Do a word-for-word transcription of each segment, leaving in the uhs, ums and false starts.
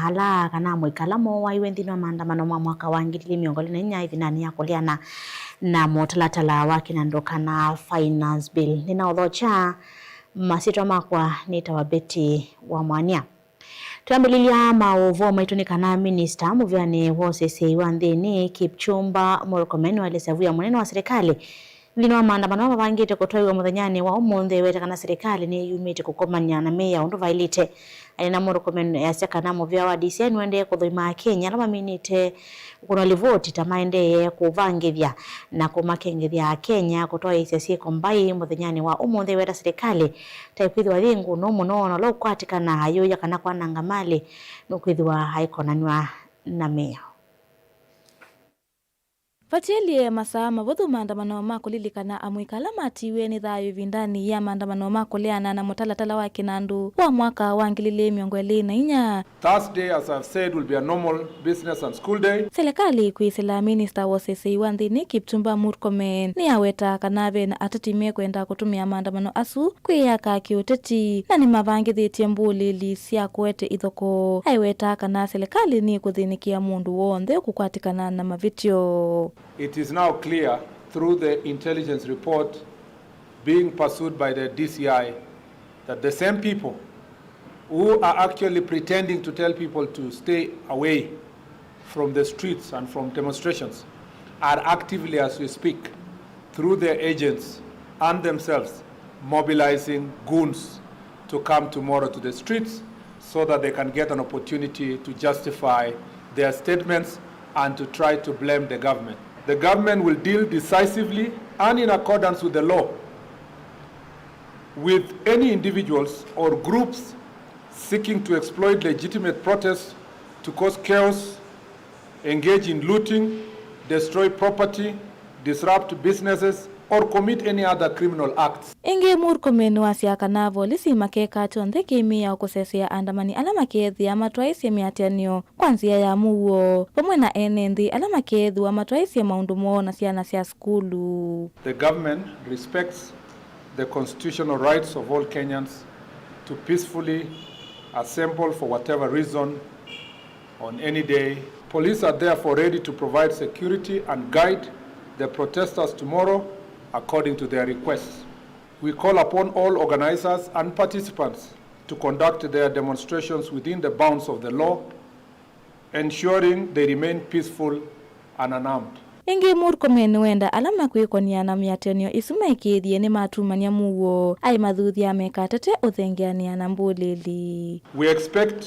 ala kana amũika ala mooaiwe nthĩnĩ wa maandamano ma mwaka wa ngili ilĩ mĩongo ĩlĩ na inya ĩvindanĩ ya kũleana na mũtalatala wa kĩnandũ kana finance bill. Nĩnaũthokya masyĩtwa makwa nĩtawa Betty wa Mwania. Twambĩlĩlya maũvoo maitũ nĩ kana minista mũvĩanĩ wa ũseseĩ wa nthĩnĩ Kipchumba Murkomen nĩwaelesya via mũnene wa silikalĩ nthĩnĩ wa maandamano ala mavangĩte kũtwaiwa mũthenyanĩ wa ũmũnthĩ, eweta kana silikalĩ nĩyumĩte kũkomany'a na mĩao ũndũ vaĩlĩte. Aneena Murkomen easya kana mũvĩa wa D C I nũendee kũthũima Akenya ala maminĩte kũnwa livoti ta maendee kũvangĩthya na kũmakengethya Akenya kũtwaĩĩsya syĩko mbai mũthenyanĩ wa ũmũnthĩ, eweta silikalĩ ta ĩkwĩthĩwa yĩ ngũnũ mũno na ũla ũkwatĩkana ayũya kana kwananga malĩ nũkwĩthĩwa aikonanw'a na mĩao. Vatielye masaa mavũthũ maandamano ma kũlilikana amũika ala matiiwe nĩ thayũ ĩvindanĩ ya maandamano ma kũleana na mũtalatala wa kĩnandũ wa mwaka wa ngili ilĩ mĩongo ĩlĩ na inya. Thursday, as I've said, will be a normal business and school day. Silikalĩ kwĩsĩla minista wa ũseseĩ wa nthĩnĩ Kipchumba Murkomen nĩyawetaa kana ve na ateti mekwenda kũtũmĩa maandamano asu kwĩyaka kĩũteti na nĩmavangĩthĩtye mbũlĩli sya kũete ithokoo. Aiwetaa kana silikalĩ nĩkũthĩnĩkĩa mũndũ w'onthe kũkwatĩkana na mavĩtyo. It is now clear through the intelligence report being pursued by the D C I that the same people who are actually pretending to tell people to stay away from the streets and from demonstrations are actively, as we speak, through their agents and themselves, mobilizing goons to come tomorrow to the streets so that they can get an opportunity to justify their statements and to try to blame the government. The government will deal decisively and in accordance with the law with any individuals or groups seeking to exploit legitimate protests to cause chaos, engage in looting, destroy property, disrupt businesses, or commit any other criminal acts. Ĩngĩ, Murkomen nĩwasya kana avolisi makeka kyonthe kĩ mĩao kũsesea andamani ala makeethĩa matwaĩsye mĩatĩanĩo kwa nzĩa ya mũuo, vamwe na ene nthĩ ala makeethĩwa matwaĩsye maũndũ moo na syana sya sukulu. The government respects the constitutional rights of all Kenyans to peacefully assemble for whatever reason on any day. Police are therefore ready to provide security and guide the protesters tomorrow according to their requests. We call upon all organizers and participants to conduct their demonstrations within the bounds of the law, ensuring they remain peaceful and unarmed. Ĩngĩ, Murkomen nĩwenda ala makwĩkonĩa na mĩatĩanĩo ĩsu maĩkĩĩthye nĩmatumany'a mũuo, aimathuthya mekatate ũthengeanĩa na mbũlĩli. We expect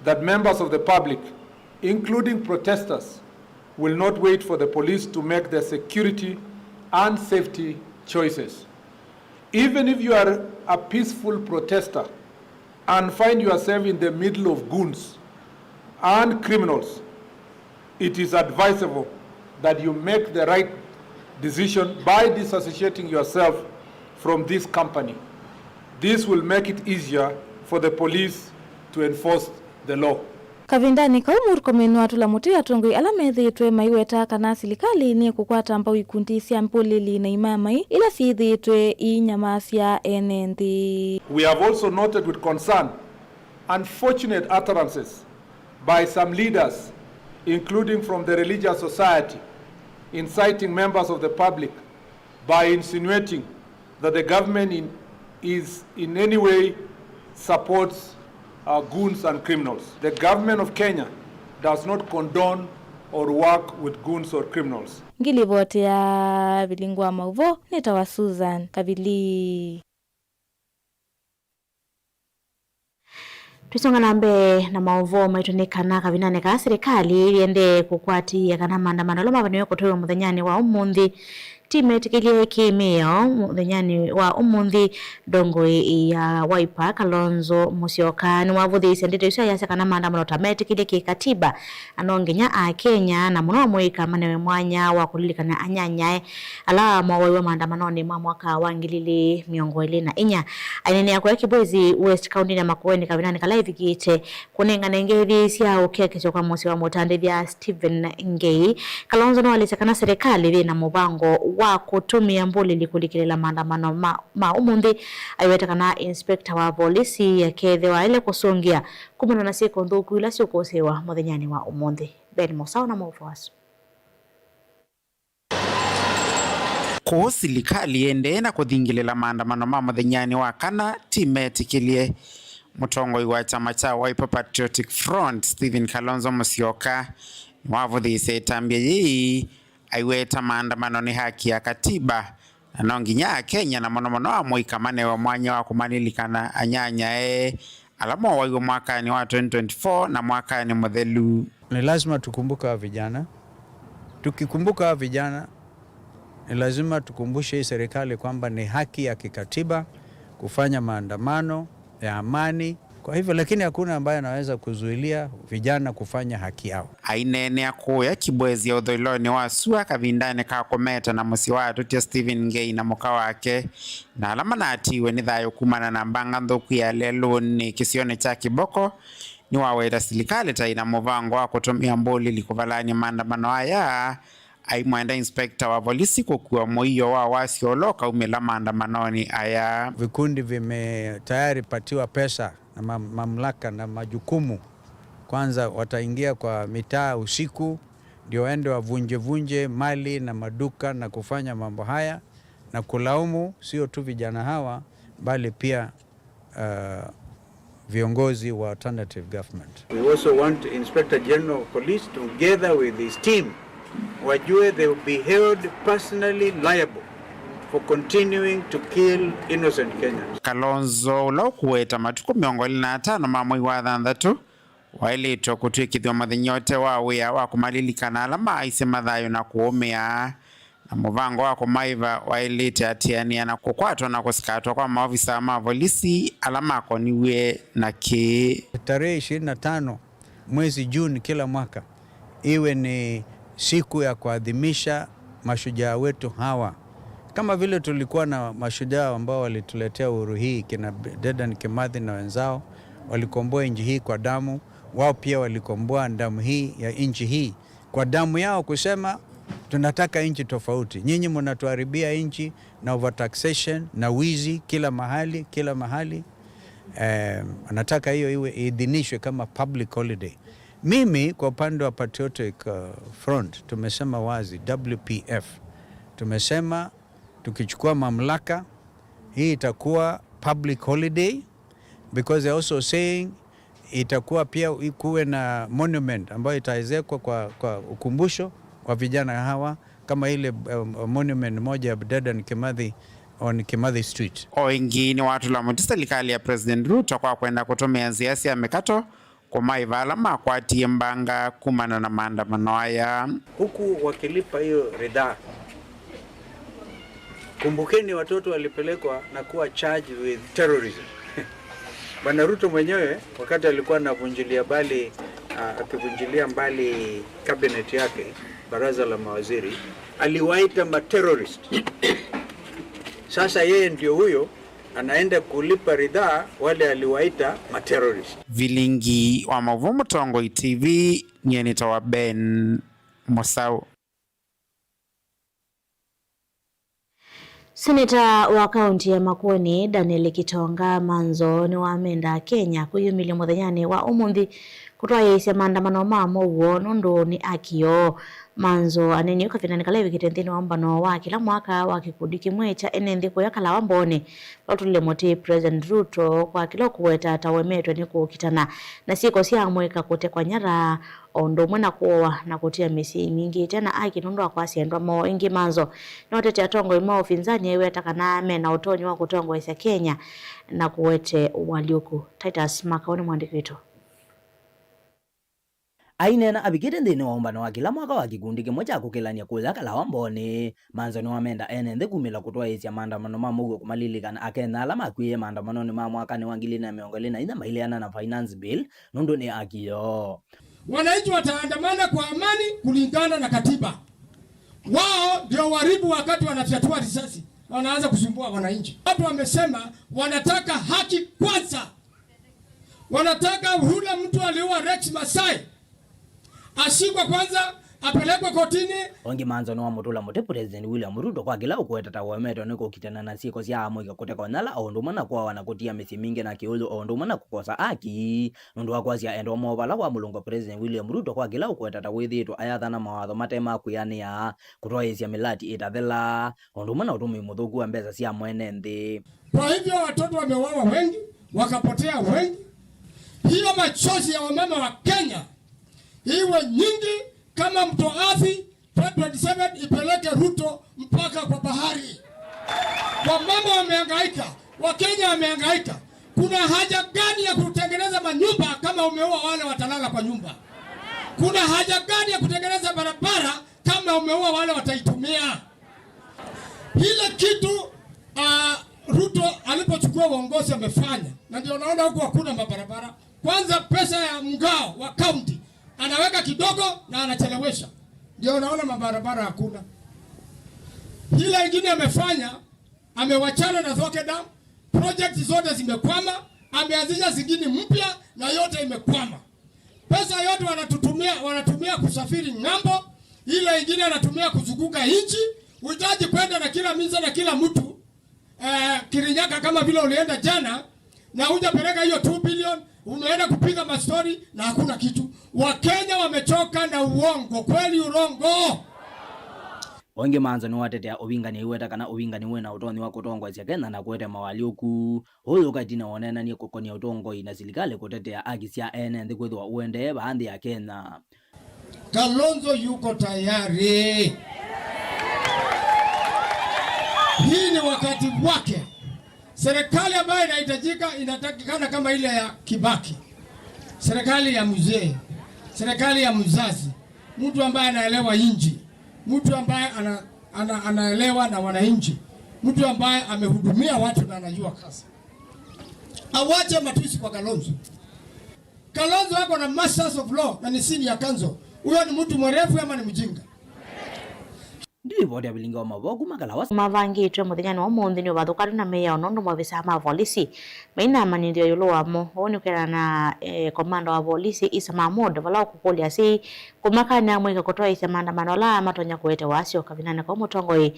that members of the public, including protesters, will not wait for the police to make their security and safety choices. Even if you are a peaceful protester and find yourself in the middle of goons and criminals, it is advisable that you make the right decision by disassociating yourself from this company. This will make it easier for the police to enforce the law. Kavindanĩ kau, Murkomen nĩwatũla mũtĩ atongoi ala methĩĩtwe maiwetaa kana silikalĩ nĩkũkwata mbau ikundi sya mbũlĩli na imamai ila syĩthĩĩtwe iinyamasya ene nthĩ. We have also noted with concern unfortunate utterances by some leaders, including from the religious society, inciting members of the public by insinuating that the government in, is in any way supports, uh, goons and criminals. The government of Kenya does not condone or work with goons or criminals. Ngilivoti ya Vilingi wa Mauvoo nĩtawa Susan Kavili. Twĩsonga na mbee na maũvoo maitũ nĩ kana kavindanĩ kaa silikalĩ yĩendee kũkwatĩĩa kana maandamano ala mavaniwe kũtwaiwa mũthenyanĩ wa ũmũnthĩ ti metĩkĩlye kĩ-mĩao. Mũthenyanĩ wa ũmũnthĩ, ndongoi ya Wiper, Kalonzo Musyoka, nĩwavũthĩĩsye ndeto isu ayasya kana maandamano ta metĩkĩlye kĩ-katiba, na no nginya Akenya, na mũno amũika, manewe mwanya wa kũlilikana anyanyae ala mooaiwe maandamanonĩ ma mwaka wa ngili ilĩ mĩongo ĩlĩ na inya. Aineenea kũya Kibwezi West, kaũntĩnĩ ya Makueni, kavindanĩ kala ĩvikĩte kũnengane ngeithi sya ũkeketyo kwa mũsyĩ wa mũtandĩthya Stephen Ngei, Kalonzo nĩwaelesya kana silikalĩ yĩ na mũvango wa kũtũmĩa mbũlĩli kũlikĩlĩla maandamano ma, ma ũmũnthĩ, aiweta kana inspector wa volisi akethĩwa aĩle kũsũngĩa kumana na syĩko nthũku ila syũkũsĩĩwa mũthenyanĩ wa ũmũnthĩ. Ben Mosao na maũvoo asu. Kũu silikalĩ ĩendee na kũthingĩlĩla maandamano ma mũthenyanĩ wa kana ti metĩkĩlye. Mũtongoi wa kyama kya Wiper Patriotic Front, Stephen Kalonzo Musyoka, nĩwavũthĩĩsye ĩtambya yĩĩ, aiweta maandamano nĩ haki ya katiba, na no nginya Akenya, na mũno mũno amũika, manewe mwanya wa kũmalilikana anyanyae ala mowaiwe mwakanĩ wa twenty twenty-four na mwakanĩ mũthelu. Ni lazima tukumbuke hawa vijana. Tukikumbuka hawa vijana, ni lazima tukumbushe hii serikali kwamba ni haki ya kikatiba kufanya maandamano ya amani. Kwa hivyo, lakini hakuna ambaye anaweza kuzuilia vijana kufanya haki yao. Aineenea kũya Kibwezi ya ũthũĩlonĩ wa sua kavindanĩ ka kũmeta na mũsyĩ wa atũtya Stephen Ngei na mũka wake, na ala manatiiwe nĩ thayũ kumana na mbanga nthũku ya lelũnĩ kĩsionĩ kya Kiboko, nĩwaweta silikalĩ ta ĩna mũvango wa kũtũmĩa mbũlĩli kũvalany'a maandamano aya, aimwenda inspector wa volisi kũkua mũio wa wasya ũla ũkaumĩla maandamanonĩ aya. Vikundi vime-, tayari patiwa pesa na mam-, mamlaka na majukumu. Kwanza wataingia kwa mitaa usiku, ndio waende wavunje vunje mali na maduka na kufanya mambo haya, na kulaumu sio tu vijana hawa, bali pia uh, viongozi wa alternative government. We also want Inspector General of Police together with his team wajue they will be held personally liable for continuing to kill innocent Kenyans. Kalonzo, ũla ũkũweta matukũ mĩongo ĩlĩ na atano ma mwei wa thanthatũ, waĩlĩtwe kũtw'ĩkĩthw'a mũthenya ũte wa wĩa wa kũmalilikana ala maaisye mathayũ na kũũmĩa, na mũvango wa kũmaĩva waĩlĩte atianĩa na kũkwatwa na kũsikatwa kwa maovisaa ma volisi ala makoniw'e na kĩĩ. Tarehe ishirini na tano mwezi June kila mwaka iwe ni siku ya kuadhimisha mashujaa wetu hawa. Kama vile tulikuwa na mashujaa ambao walituletea uhuru hii, kina Dedan Kimathi na wenzao, walikomboa nchi hii kwa damu, wao pia walikomboa damu hii ya nchi hii kwa damu yao, kusema, "Tunataka nchi tofauti. Nyinyi mnatuharibia nchi na overtaxation na wizi kila mahali, kila mahali." Eh, anataka hiyo iwe iidhinishwe kama public holiday. Mimi kwa upande wa Patriotic, uh, Front tumesema wazi, W P F, tumesema tukichukua mamlaka, hii itakuwa public holiday, because they're also saying itakuwa pia kuwe na monument ambayo itaezekwa kwa, kwa ukumbusho kwa vijana hawa, kama ile, um, monument moja ya Dedan Kimathi on Kimathi Street. O ĩngĩ nĩwatũla mũtĩ silikalĩ ya President Ruto kwa kwenda kũtũmĩa nzĩa sya mĩkato kũmaĩva ala makwatie mbanga kumana na maandamano aya. Huku wakilipa hiyo ridhaa. Kumbukeni, watoto walipelekwa na kuwa charged with terrorism. Bwana Ruto mwenyewe, wakati alikuwa anavunjilia mbali, ah, akivunjilia mbali cabinet yake, baraza la mawaziri, aliwaita ma terrorist. Sasa yeye ndio huyo anaenda kulipa ridhaa wale aliwaita ma terrorist. Vilingi wa Mauvoo, Mũtongoi T V, nyie nĩtawa Ben Mũsaũ. Seneta wa kaunti ya Makueni, Daniel Kitonga Manzo, nĩwamenda Akenya kwĩyumĩlya mũthenyanĩ wa ũmũnthĩ kũtwaĩĩsya maandamano ma mũuo nũndũ nĩ aki yoo. Manzo anenie ũu kavindanĩ kala evikĩte nthĩnĩ wa ũmbano wa kĩla mwaka wa kĩkundi kĩmwe kya ene nthĩ kũya Kalawa Mbooni, vala ũtũlile mũtĩ President Ruto kwa kĩla ũkũweta ta ũemetwe nĩ kũkitana na syĩko sya amũika kũtekwa nyara, o ũndũ ũmwe na kũawa na kũtia mĩsyĩ mingĩ ĩte na aki nũndũ wa kwasya endwa moo. Ĩngĩ Manzo nĩwatetea atongoi ma ũvinzani aiweta kana me na ũtonyi wa kũtongoesya Kenya na kũete ũalyũku. Titus Makau nĩ mwandĩki witũ. Aineena avikĩte nthĩnĩ wa ũmbano wa kĩla mwaka wa kĩkundi kĩmwe kya kũkĩlany'a kũya Kalawa Mbooni, Manzo nĩwamenda ene nthĩ kumĩla kũtwaĩĩsya maandamano ma mũuo kũmalilikana Akenya ala makw'ĩĩe maandamanonĩ ma mwakanĩ wa ngili ilĩ na mĩongo ĩlĩ na inya maileana na Finance Bill nũndũ nĩ aki yoo. Wananchi wataandamana kwa amani kulingana na katiba. Wao ndio waharibu wakati wanafyatua risasi na wanaanza kusumbua wananchi. Watu wamesema wanataka haki kwanza. Wanataka yule mtu aliua Rex Masai ashikwe kwanza, apelekwe kotini. Ongi manzo nĩ wa mũtũla mũtĩ President William Ruto kwa kĩla ũkũweta ta wometwe nĩ kũkitana na syĩko sya amũika kũteka ũnyala, o ũndũ ũmwe na kũawa na kũtia mĩsyĩ mingĩ na kĩũlũ, o ũndũ ũmwe na kũkosa aki. Nũndũ wa kwasya endwa moo vala wa mũlũngo President William Ruto kwa kĩla ũkũweta ta wĩthĩĩtwe ayathana mawatho mate ma kwĩanĩa, kũtwaĩĩsya mĩlati ĩtathela, o ũndũ ũmwe na ũtũmĩi mũthũku wa mbesa sya mwene nthĩ. Kwa hivyo watoto wameuawa wengi, wakapotea wengi. Hiyo machozi ya wamama wa Kenya iwe nyingi kama mto Athi, twenty twenty-seven ipeleke Ruto mpaka kwa bahari. Wamama wamehangaika, Wakenya wamehangaika. Kuna haja gani ya kutengeneza manyumba kama umeua wale watalala kwa nyumba? Kuna haja gani ya kutengeneza barabara kama umeua wale wataitumia? Ile kitu uh, Ruto alipochukua uongozi amefanya, na ndio naona huku hakuna mabarabara. Kwanza pesa ya mgao wa county anaweka kidogo na anachelewesha, ndio naona mabarabara hakuna. Ile ingine amefanya, amewachana na Zoke Dam, project zote zimekwama, ameanzisha zingine mpya na yote imekwama. Pesa yote wanatutumia, wanatumia kusafiri ng'ambo, ile ingine anatumia kuzunguka nchi. Uhitaji kwenda na kila misa na kila mtu eh, Kirinyaga kama vile ulienda jana na hujapeleka hiyo two billion, umeenda kupiga mastori na hakuna kitu. Wakenya wamechoka na uongo, kweli urongo? Ongi manzo nĩwatetea ũvingani aiweta kana ũvingani wĩ na ũtonyi wa kũtongoesya Kenya na kũete mawalyũku. Ũyũ ũka ĩtina woneenanie kũkonia ũtongoi na silikalĩ kũtetea aki sya ene nthĩ kwĩthĩwa ũendee vaa nthĩ ya Kenya. Kalonzo yuko tayari. Hii ni wakati wake. Serikali ambayo inahitajika, inatakikana kama ile ya Kibaki, serikali ya mzee, serikali ya mzazi, mtu ambaye anaelewa nchi, mtu ambaye ana, ana, anaelewa na wananchi, mtu ambaye amehudumia watu na anajua kazi. Awache matusi kwa Kalonzo. Kalonzo ako na Masters of Law na ni senior counsel. Huyo ni mtu mwerevu ama ni mjinga? Ndilivoti ya vilingi wa mavoo kuma Kalawa. Mavangĩtwe mũthenyanĩ wa ũmũnthĩ nĩ ũvathũkanu na mĩao nũndũ maovisaa ma volisi mainamanĩthw'a ĩũlũ wamo. Ũu nĩ kwĩanana na eh, komanda wa volisi Isa Mahmoud vala ũkũkũlya asyai kũmakanĩa amũika kũtwaĩĩsya maandamano ala matonya kũete wasyo kavindanĩ kau mũtongoi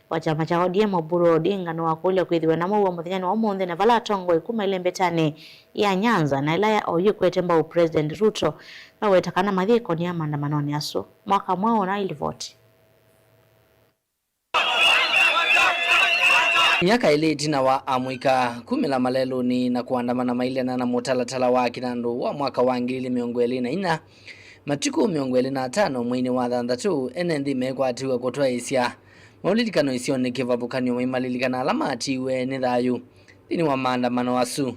wa kyama kya O D M Oburu Odinga nĩwakũlya kwĩthĩwe na mũuo mũthenyanĩ wa ũmũnthĩ na vala atongoi kuma ĩlembetanĩ ya Nyanza na ĩla ya Oyũ ĩkwete mbau President Ruto maweta kana mayĩkonia maandamanonĩ asu. Mwaka mweũ na ilivoti. Myaka ĩlĩ ĩtina wa amũika kumĩla malelũnĩ na kũandamana mailyana na mũtalatala wa kĩnandũ wa mwaka wa ngili ili mĩongo ĩlĩ na inya, matukũ mĩongo ĩlĩ na atano mweinĩ wa thanthatũ, ene nthĩ mekwatĩw'a kũtwaĩĩsya maũlilikano isionĩ kĩvathũkany'o maimalilikana ala matiiwe nĩ thayũ nthĩnĩ wa maandamano asu.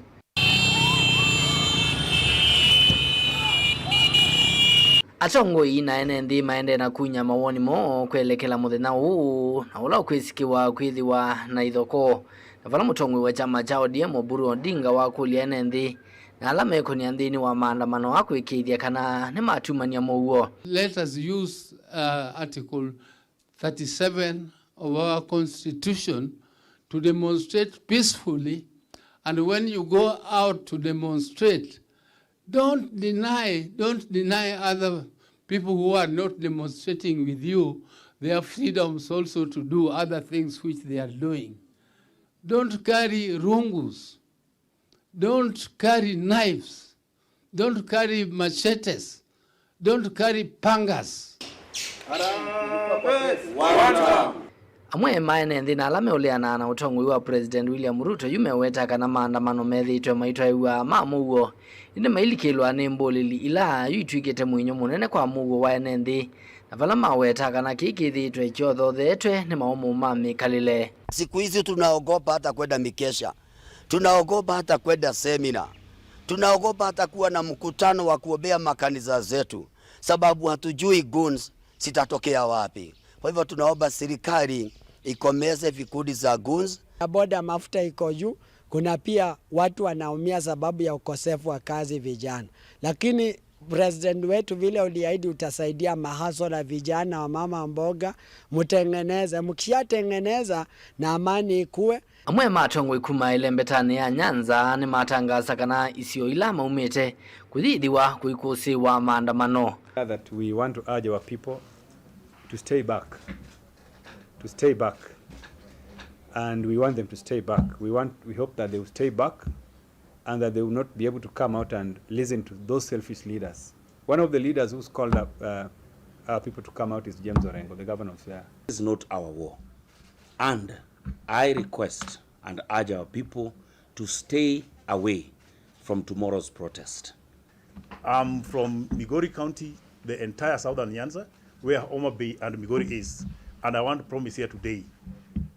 Atongoi na ene nthĩ maendee na kunya mawoni moo kwelekela mũthenya ũũ, na ũla ũkwĩsĩkĩwa kwĩthĩwa na ithokoo, na vala mũtongoi wa kyama kya O D M Oburu Odinga wakũlya ene nthĩ na ala mekonia nthĩnĩ wa maandamano aa kwĩkĩĩthya kana nĩmatumany'a mũuo. Let us use uh, article thirty-seven of our constitution to demonstrate peacefully, and when you go out to demonstrate, don't deny, don't deny other people who are not demonstrating with you their freedoms also to do other things which they are doing. Don't carry rungus. Don't carry knives. Don't carry machetes. Don't carry pangas. Amwe ma ene nthĩ na ala meũleanaa na ũtongoi wa President William Ruto yu meweta kana maandamano methĩĩtwe maitwaĩw'a ma mũuo, ĩndĩ mailikĩlwa nĩ mbũlĩli ila yu itw'ĩkĩte mũinyo mũnene kwa mũuo wa ene nthĩ, na vala maweta kana kĩĩ kĩthĩĩtwe kyothothetwe nĩ maũmũ ma mĩkalĩle. Siku hizi tunaogopa hata kwenda mikesha. Tunaogopa hata kwenda seminar. Tunaogopa hata kuwa na mkutano wa kuombea makanisa zetu, sababu hatujui goons zitatokea wapi. Kwa hivyo tunaomba serikali ikomeze vikundi za goons. Na boda mafuta iko juu, kuna pia watu wanaumia sababu ya ukosefu wa kazi vijana. Lakini President wetu, vile uliahidi utasaidia mahasla, vijana, wamama mboga, mtengeneze. Mkishatengeneza na amani ikuwe. Amwe ma atongoi kuma ĩlembetanĩ ya Nyanza nĩmatangaasa kana isio ila maumĩte kũyĩthĩwa kũikũsĩĩwa maandamano. That we want to urge our people to stay back, to stay back. And we want them to stay back. We want, we hope that they will stay back and that they will not be able to come out and listen to those selfish leaders. One of the leaders who's called up, uh, our people to come out is James Orengo, the governor of Siaya. This is not our war. And I request and urge our people to stay away from tomorrow's protest. I'm from Migori County, the entire southern Nyanza, where Homa Bay and Migori is. And I want to promise here today,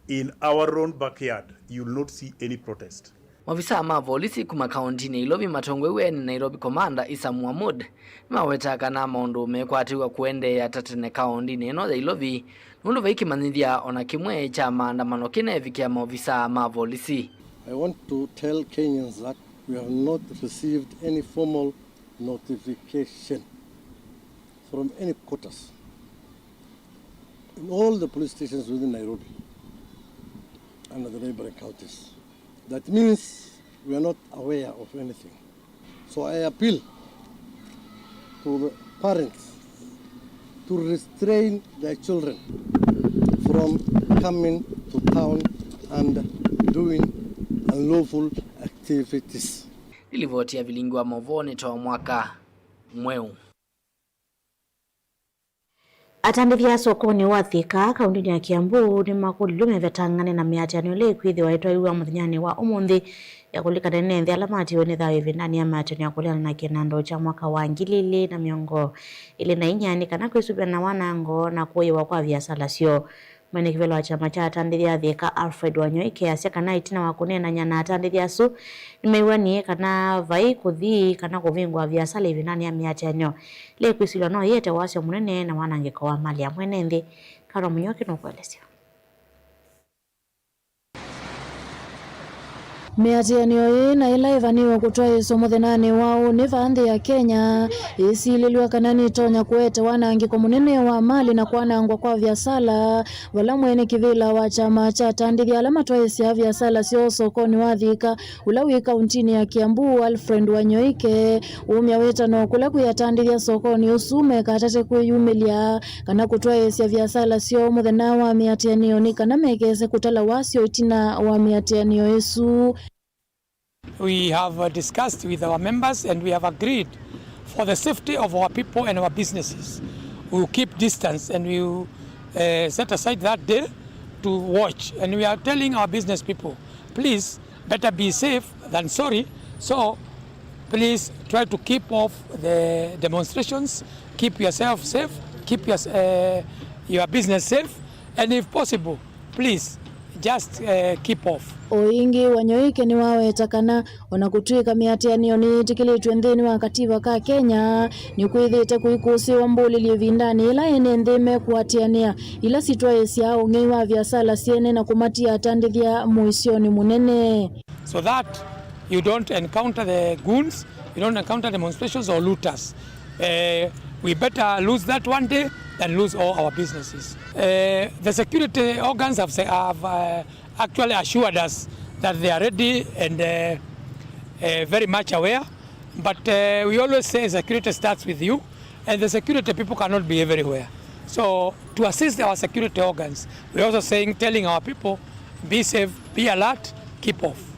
in our own backyard, you will not see any protest. Maovisaa ma volisi kuma kaũntinĩ ya Ilovi matongoew'e nĩ Nairobi Commander Isa Muhamud nĩmawetaa kana maũndũ mekwatĩw'a kũendeea ta tene kaũntinĩ ĩno ya Ilovi, nũndũ vai kĩmanyĩthya o na kĩmwe kya maandamano kĩneevikĩa maovisaa ma volisi. I want to tell Kenyans that we have not received any formal notification from any quarters in all the police stations within Nairobi and the neighboring counties. That means we are not aware of anything. So I appeal to the parents to restrain their children from coming to town and doing unlawful activities. Nĩ livoti ya Vilingi wa Mauvoo nĩ Toa Mwaka Mweu. Atandĩthya sokonĩ wa Thika, kaũntĩnĩ ya Kiambu, nĩmakũlilw'e mevetangane na mĩatĩanĩo ĩla ĩkwĩthĩwa ĩtwaiwe mũthenyanĩ wa ũmũnthĩ ya kũlika ene nthĩ ala matiwe nĩ thayũ ĩvindanĩ ya mĩatĩanĩo ya kũleana na kĩnandũ kya mwaka wa ngili ilĩ na mĩongo ĩlĩ na inya nĩ kana kwĩsũvĩa na wanango na kũĩwa kwa viasala syoo. Mwene kĩvĩla wa kyama kya atandĩthya Thika, Alfred Wanyoike, asya kana ĩtina wa kũneenany'a na atandĩthya asu, nĩmew'anie kana vai kũthi kana kũvingũa viasala ĩvindanĩ ya mĩatĩanĩo ĩla ĩkwĩsĩlwa no ĩete wasyo mũnene na wanangĩko wa mali ya mwene nthĩ. Karo Mũnyoki nũkũelesya. Mĩatĩanĩo ĩĩ na ĩla ĩvanĩwe kũtwaĩĩswa mũthenyanĩ wa ũnĩ vaa nthĩ ya Kenya, ĩsilĩlw'a kana nĩtonya kũete wanangĩko mũnene wa mali na kwanangwa kwa viasala, vala mwene kĩvĩla wa kyama kya atandĩthya ala matwaĩĩsya viasala syoo sokonĩ wa Thika, ũla wĩ kaũntĩnĩ ya Kiambu, Alfred Wanyoike, umya wĩtano kũla kwĩ atandĩthya sokonĩ ũsu mekatate kwĩyumĩlya kana kũtwaĩĩsya viasala syoo mũthenya wa mĩatĩanĩo nĩ kana mekese kũtala wasyo ĩtina wa mĩatĩanĩo ĩsu. We have, uh, discussed with our members and we have agreed for the safety of our people and our businesses. We will keep distance and we will, uh, set aside that day to watch. And we are telling our business people, please, better be safe than sorry. So please try to keep off the demonstrations. Keep yourself safe. Keep your, uh, your business safe. And if possible, please, just, uh, keep off. O ĩngĩ, Wanyoike nĩwaweta kana o na kũtw'ĩka mĩatĩanĩo nĩyĩtĩkĩlĩtw'e nthĩnĩ wa kativa ka Kenya, nĩkwĩthĩĩte kũikũsĩĩwa mbũlĩlyo ĩvindanĩ yĩla ene nthĩ mekũatĩanĩa ila sitwaĩĩsya ũng'ei wa viasala syene na kũmatia atandĩthya mũisyonĩ mũnene. So that you don't encounter the goons, you don't encounter demonstrations or looters. Eh, we better lose that one day than lose all our businesses. Eh, the security organs have, have, uh, actually assured us that they are ready and, uh, uh, very much aware. But, uh, we always say security starts with you, and the security people cannot be everywhere. So, to assist our security organs, we are also saying, telling our people, be safe, be alert, keep off.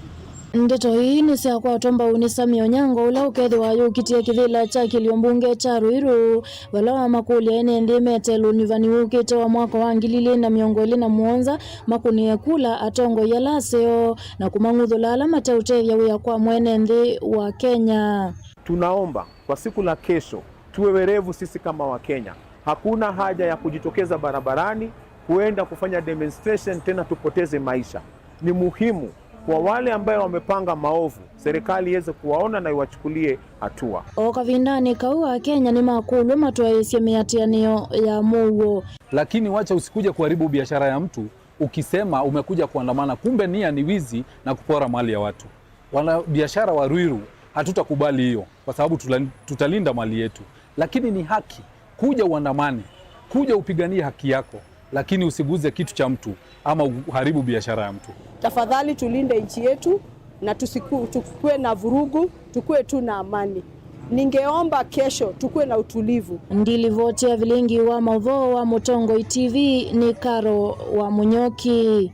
Ndeto ii nĩ syakwatwa mbau nĩ Sammy Onyango, ũla ũkethĩwa ayũkitie kĩvĩla kya kĩlio mbunge kya Ruiru, vala wamakũlya ene nthĩ mete ũnyuvani wũkĩte wa mwaka wa ngili ilĩ na mĩongo ĩlĩ na mũonza, makũnĩe kula atongoi ala aseo na kũmang'uthũla ala mateũtethya wĩa kwa mwene nthĩ wa Kenya. Tunaomba kwa siku la kesho tuwe werevu sisi kama Wakenya. Hakuna haja ya kujitokeza barabarani kuenda kufanya demonstration tena tupoteze maisha. Ni muhimu kwa wale ambayo wamepanga maovu, serikali iweze kuwaona na iwachukulie hatua. O kavindanĩ kau, Akenya nĩmakũlw'e matwaĩĩsye mĩatĩanĩo ya mũuo. Lakini wacha usikuje kuharibu biashara ya mtu ukisema umekuja kuandamana, kumbe nia ni wizi na kupora mali ya watu. Wanabiashara wa Ruiru, hatutakubali hiyo kwa sababu tula-, tutalinda mali yetu. Lakini ni haki, kuja uandamane, kuja upiganie haki yako, lakini usiguze kitu cha mtu ama uharibu biashara ya mtu. Tafadhali tulinde nchi yetu na tusiku-, tukue na vurugu, tukue tu na amani. Ningeomba kesho tukuwe na utulivu. Ndilivoti ya vilingi wa mauvoo wa Mũtongoi T V nĩ Karo wa Mũnyoki.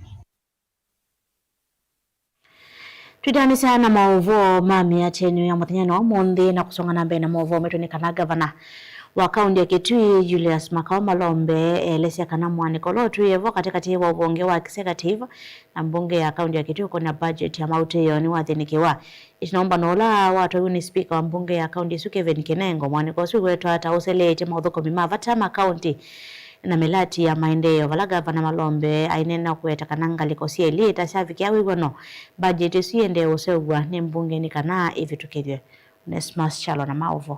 Twĩtaanĩsya na maũvoo ma mĩatĩanĩo ya mũthenyanĩ wa ũmũnthĩ na kũsonga na mbee na maũvoo maitũ nĩ kana ngavana wa kaũnti ya Kitui, Julius Makao Malombe, elesya kana mũanĩko ũla ũtwĩe vo katĩkatĩ wa ũvonge wa executive na mbunge ya kaũnti ya Kitui ũkonya budget ya mautĩĩo nĩwathĩnĩkĩwa. Ĩtina wa ũmbano ũla watwaiwe nĩ spika wa mbunge ya kaũnti ĩsu, Kevin Kinengo, mũanĩko ũsu wĩwetwa ta ũseleetye maũthũkũmi ma vata ma kaũnti na mĩlati ya maendeeo, vala Gavana Malombe aineena kũweta kana ngalĩko syelĩ ĩtasya avikĩa wĩw'ano, mbajeti ĩsu ĩendee ũseũvw'a nĩ mbunge nĩ kana ĩvĩtũkĩthw'e. Onesmus Kyalo na maũvoo.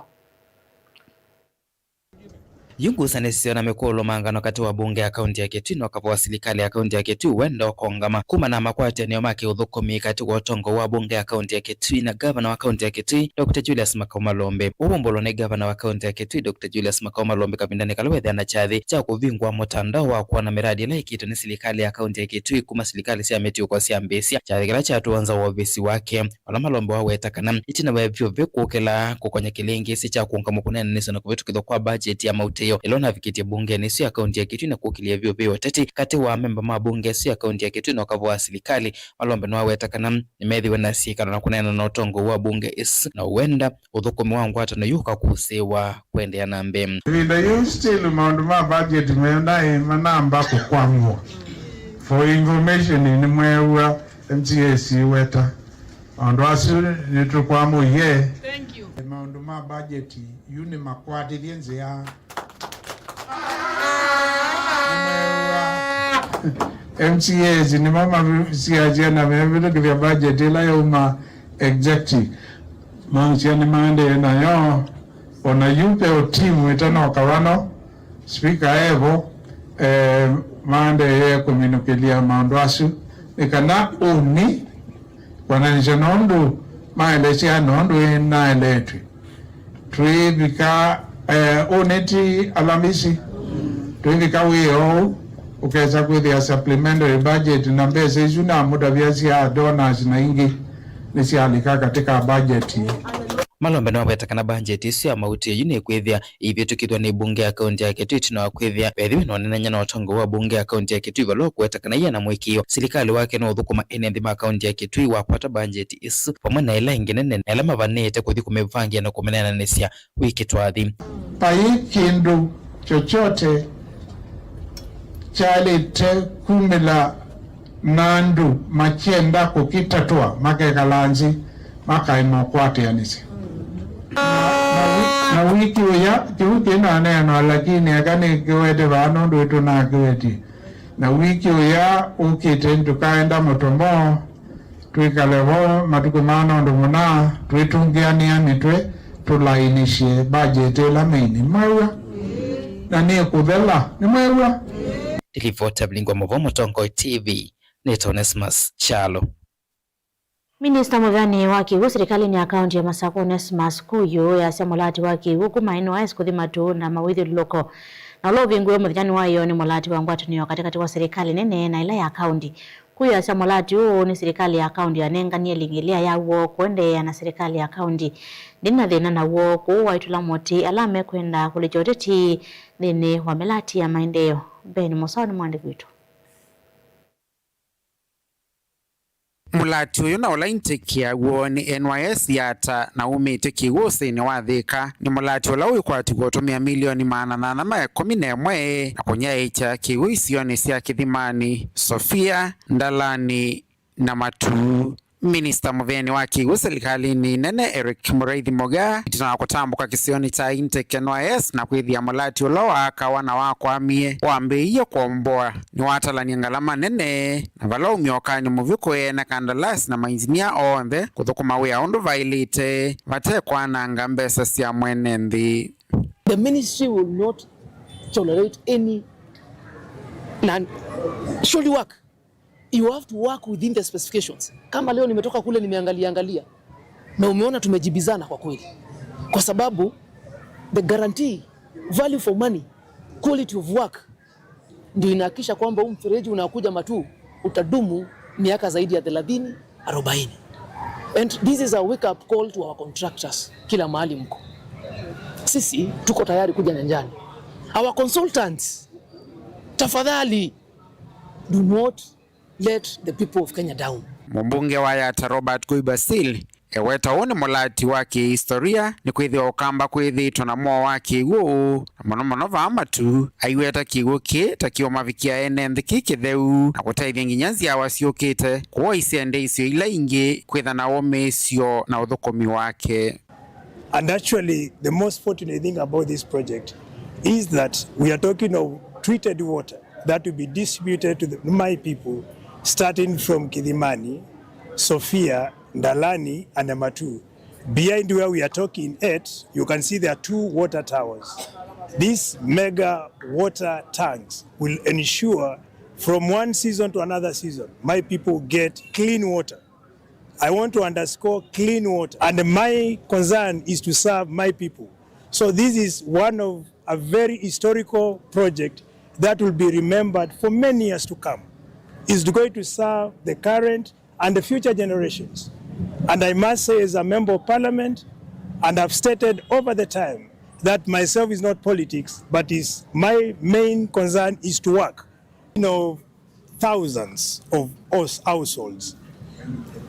Yu ngusanĩsyo na mĩkũlũmangano katĩ wa mbunge ya kaũnti ya Kitui na ũkava wa silikalĩ ya kaũnti ya Kitui wenda ũkongama kumana na makwatĩanĩo ma kĩũthũkũmi katĩ wa ũtongoi wa mbunge ya kaũnti ya Kitui na gavana wa kaũnti ya Kitui, Doctor Julius Makau Malombe. Ũu waumbũlwa nĩ gavana wa kaũnti ya Kitui, Doctor Julius Makau Malombe, kavindanĩ kala wetheana kyathĩ kya kũvingũa mũtandao wa kwona mĩradi ĩla ĩkĩtwe nĩ silikalĩ ya kaũnti ya Kitui kuma silikalĩ sya mĩtiũko syambĩĩsya. Kyathĩ kĩla kyatũa nza wa ovisi wake, vala Malombe waweta kana ĩtina wa vyũvĩ kũkĩla kũkonya kĩlĩngĩĩsĩ kya kũũngamw'a kũneenanĩsya na kũvĩtũkĩthwa kwa mbajeti ya mautĩĩo ĩla ũnavikĩtye mbungenĩ ĩsu ya kaũnti ya Kitui na kũkĩlya vyũvĩ ũteti katĩ wa amemba ma mbunge ĩsu ya kaũnti ya Kitui na ũkava wa silikalĩ. Malombe nĩwaweta kana nĩmeethĩwe na syĩkalo na kũneena na ũtongoi wa mbunge ĩsu na ũwenda ũthũkũmi wa ngwatanĩo yu ũkakũsĩĩwa kũendeea na mbee. Ĩvinda yĩu still maũndũ ma budget menaĩ manamba kũkwamw'a. For information, nĩmweew'a M C As iweta maũndũ asu nĩtũkwamũie. Thank you. Maũndũ ma budget yu nĩmakwatĩthye nzĩa. M C As nĩmo masiasya na mevĩtũkĩthya budget ĩla yauma executive. Maasya nĩmaendee nayo, ona yu ve o timu ĩtanoka vano, spika evo, eh, maendee kũminũkĩlya maũndũ asu nĩ kana ũni kwananĩsya nũndũ maelesya nũndũ ĩnaeletw'e. Twĩvika, eh, ũnĩ ti Alamisi, twĩvika wĩ oou, ũkesa kwĩthĩa supplementary budget na mbesa isu namũtavya sya donors na ingĩ nĩsyalika katĩ ka budget. Malombe nĩwaweta kana budget ĩsu ya mautĩĩo yu nĩkwĩthĩa ĩivĩtũkĩthw'a nĩ mbunge ya kaũnti ya Kitui ĩtina wa kwĩthĩa vethĩwe na ũnenany'a na ũtongoi wa mbunge ya kaũnti ya Kitui vala ũkũweta kana yĩana mũĩkĩĩo silikalĩ wake nũũthũkũma ene nthĩ ma kaũnti ya Kitui wakwata budget ĩsu vamwe na ĩla ĩngĩ nene na ĩla mavanĩte kũthi kũmĩvangĩa na kũmĩneenanĩsya wĩkĩtwathi. Vai kĩndũ chochote kyaĩlĩte kumĩla na andũ makyenda kũkĩtatũa makekala nzĩ makaema ũkwatĩanĩsya. Na, na wi-, na wiki ũya kĩu kĩnaneenwa, lakini eka nĩkĩwete vaa nũndũ ĩtũnakĩwetie. Na wiki ũya ũkĩte nĩtũkaenda mũtomo, twĩkale vo matukũ maa nũndũ mũna, twĩtũngĩanĩa mĩtwe, tũlainĩsye budget ĩla main. Nĩmwew'a? Na nĩkũthela. Nĩmwew'a? Nĩ livoti ya Vilingi wa Mauvoo Mũtongoi T V, nĩtawa Onesmus Kyalo. Minista mũveani wa kĩw'ũ silikalĩnĩ ya kaũnti ya Masakũ, Onesmus Kuyu, easya mũlati wa kĩw'ũ kuma N Y S kũthi Matuu na mawĩthyũlũlũko, na ũla ũvingũiwe mũthenyanĩ wa ĩoo nĩ mũlati wa ngwatanĩo katĩkatĩ wa silikalĩ nene na ĩla ya kaũnti. Kuyu easya mũlati ũũ nĩ silikalĩ ya kaũnti yanenganie lingĩlĩa ya w'o kũendeea na silikalĩ ya kaũnti ndĩna thĩna naw'o, kwoou waitũla mũtĩ ala mekwenda kũlikya ũteti nthĩnĩ wa mĩlati ya maendeeo. Ben Mũsao nĩ mwandĩki witũ. Mũlati ũyũ na ũla intĩkĩa w'o nĩ N Y S Yata na umĩte kĩw'ũsĩnĩ wa Thĩka, nĩ mũlati ũla wĩkwatiw'a ũtũmĩa milioni maana nyanya ma ĩkũmi na ĩmwe na kũnyaĩĩkya kĩw'ũ isionĩ sya Kĩthimani, Sofia, Ndalani na Matuu. Minista mũveani wa kĩw'ũ silikalĩnĩ nene Eric Mũraithi Mũgaa, ĩtina wa kũtambũka kĩsionĩ kya Intake N Y S na kwĩthĩa mũlati ũla waakawa na wakwamie wambĩĩie kũomboa, nĩwatalany'a ngalama nene, na vala waumya ũkany'o mũvyũ kũĩ ene kandalasi na mainjinia onthe kũthũkũma wĩa ũndũ vaĩlĩte vate kwananga mbesa sya mwene nthĩ. The ministry will not tolerate any non-, shoddy work. You have to work within the specifications. Kama leo nimetoka kule nimeangalia angalia, na umeona tumejibizana kwa kweli, kwa sababu the guarantee, value for money, quality of work ndio inahakikisha kwamba huu mfereji unakuja Matuu utadumu miaka zaidi ya thelathini, arobaini. And this is a wake up call to our contractors kila mahali mko. Sisi tuko tayari kuja nyanjani. Our consultants, tafadhali, do not let the people of Kenya down. Mũmbunge wa Yatta Robert Gui Basil eweta ũũ nĩ mũlati wa kĩhistoria nĩ kwĩthĩwa Ũkamba kwĩthĩĩtwe na mũo wa kĩw'ũ, na mũno mũno vaa Matu aiweta kĩw'ũ kĩĩ ta kĩũmavikĩa ene nthĩ kĩ kĩtheu na kũtethya nginya nzyawa syũkĩte kũaisya ende isio ila ingĩ kwĩtha na wũmĩĩsyo na ũthũkũmi wake. And actually, the most fortunate thing about this project is that we are talking of treated water that will be distributed to the, my people, starting from Kidhimani, Sofia, Ndalani, and Matu. Behind where we are talking at, you can see there are two water towers. These mega water tanks will ensure from one season to another season, my people get clean water. I want to underscore clean water, and my concern is to serve my people. So this is one of a very historical project that will be remembered for many years to come. It's going to serve the current and the future generations. And I must say, as a member of parliament, and I've stated over the time that myself is not politics, but is my main concern is to work. You know, thousands of house-, households.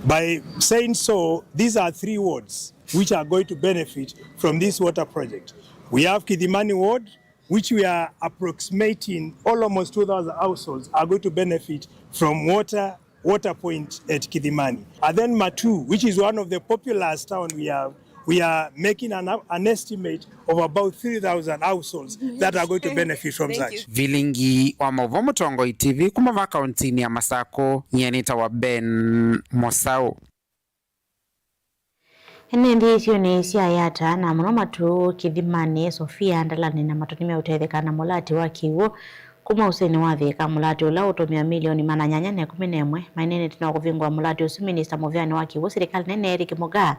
By saying so, these are three wards which are going to benefit from this water project. We have Kidhimani ward, which we are approximating almost two thousand households are going to benefit from water, water point at Kidhimani. And then Matu, which is one of the populous town we have, we are making an, an estimate of about three thousand households that are going to benefit from such. Vilingi wa Maũvoo Mũtongoi T V kuma va kauntinĩ ya Masakũ, nyie nĩtawa Ben Mosau. Ene nthĩ isionĩ sya Yatta na mũno Matu, Kĩthimanĩ, Sofia, Ndalani na Matu nĩmeũtetheka na mũlati wa kĩw'ũ kuma ũsĩnĩ wa Thĩka, mũlati ũla ũtũmĩa milioni maana nyanya na ĩkũmi na ĩmwe. Maineenete na kũvingũa mũlati ũsu, minista mũvĩanĩ wa kĩw'ũ silikalĩ nene Eric Mugaa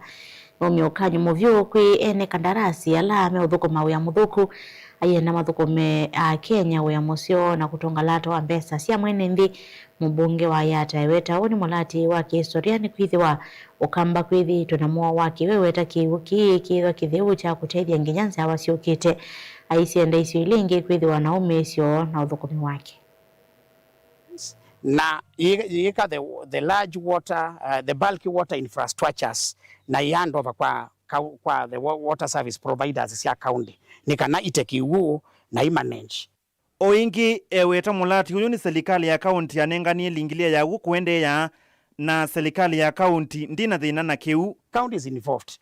nĩwaumya ũkany'o mũvyũ kwĩ ene kandarasi ala meũthũkũma wĩa mũthũku, aienda mathũkũme Akenya wĩa mũseo na kũtũnga lato wa mbesa sya mwene nthĩ. Mũmbunge wa Yatta eweta ũũ nĩ mũlati wa kĩhistoria nĩkwĩthĩwa Ũkamba kwĩthĩĩtwe na mũo wa kĩw'ũ. Eweta kĩw'ũ kĩĩ kĩĩthwa kĩtheu kya kũtethya nginya nzyawa syũkĩte. Aisye enda isio ila ingĩ kwĩthĩwa na ũmĩĩsyo na ũthũkũmi wake. Na yĩ-, yĩka the, the large water, uh, the bulky water infrastructures, na i hand over kwa, kwa the wa-, water service providers sya county, nĩ kana ite kĩw'ũ na i manage. O ĩngĩ, eweta mũlati ũyũ nĩ silikalĩ ya kaunti yanenganie lingilia ya w'o kũendeea, na silikalĩ ya kaunti ndĩ na thĩna na kĩu. County is involved.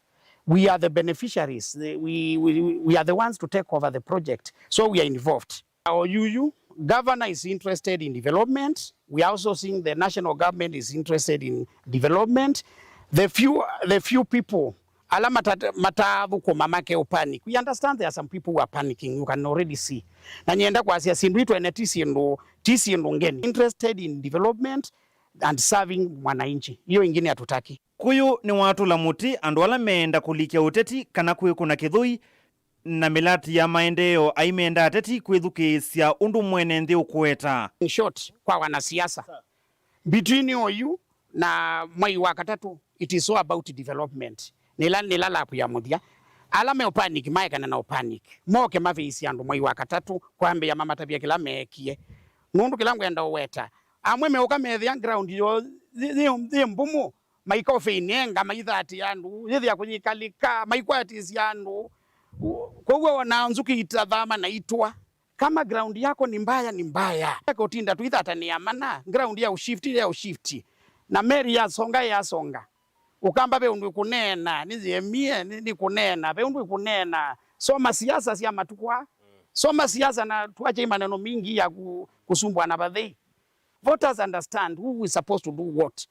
We are the beneficiaries. The, we, we, we are the ones to take over the project. So we are involved. Oyuyu, governor is interested in development. We are also seeing the national government is interested in development. The few, the few people ala mata-, matathũkũma make panic. We understand there are some people who are panicking, you can already see. Na nyenda kwasya syĩndũ itwene ti syĩndũ, ti syĩndũ ngeni. Interested in development and serving mwananchi. Hiyo ingine hatutaki. Kũyũ nĩwatũla mũtĩ andũ ala meenda kũlikya ũteti kana kwĩkũna kĩthũi na mĩlati ya maendeeo aimenda ateti kwĩthukĩĩsya ũndũ mwene nthĩ ũkũeta. In short, kwa wanasiasa, between oyu na mwai wa katatũ, it is all about development. Nĩla, nĩla lapu ya mũthya. Ala me panic maekane na panic, moke mavĩĩsye andũ mwai wa katatũ kwambĩĩa mamatavya kĩla meekie. Nũndũ kĩla ngwenda ũweta, amwe meũka methĩa ground yoo yĩ, yĩ, yĩ mbumu, maika ũfĩinenga, maithatĩa andũ, yĩthĩa kũyĩkalĩka, maikwatĩsya andũ. Kwoou ona nzũkĩ itathama na itwa. Kama ground yako ni mbaya, ni mbaya. Eka ũtinda tũithatanĩa mana, ground ya ũshifti, ya ũshifti. Na meri yasonga, yasonga. Ũkamba ve ũndũ ĩkũneena, nĩyĩemie, nĩ, nĩkũneena, ve ũndũ ĩkũneena. Soma siasa sya matukũ aa. Soma siasa na tuache hii maneno mingi ya ku-, kusumbwana vathei. Voters understand who is supposed to do what.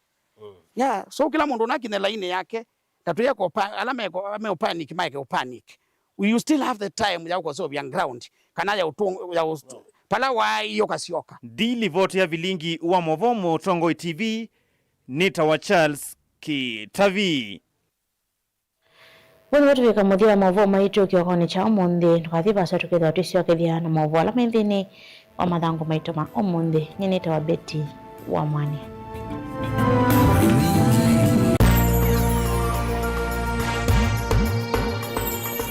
Yeah, so kila mũndũ nakinye laini yake, na tuye ko pa-, ala me ko, me panic, maeke panic. You still have the time ya kusolve ground, kana ya utung-, ya us-, pala waĩ ũkasyoka. Ndi livoti ya vilingi wa Maũvoo Mũtongoi T V, nĩtawa Charles Kĩtavi. W'o nĩw'o tũvika mũthya wa maũvoo maitũ kĩokonĩ kya ũmũnthĩ. Ndũkathi vaasa, tũkethĩwa twĩsyokethya na maũvoo ala me nthĩnĩ wa mathangũ maitũ ma ũmũnthĩ. Nyie nĩtawa Betty Wamwania.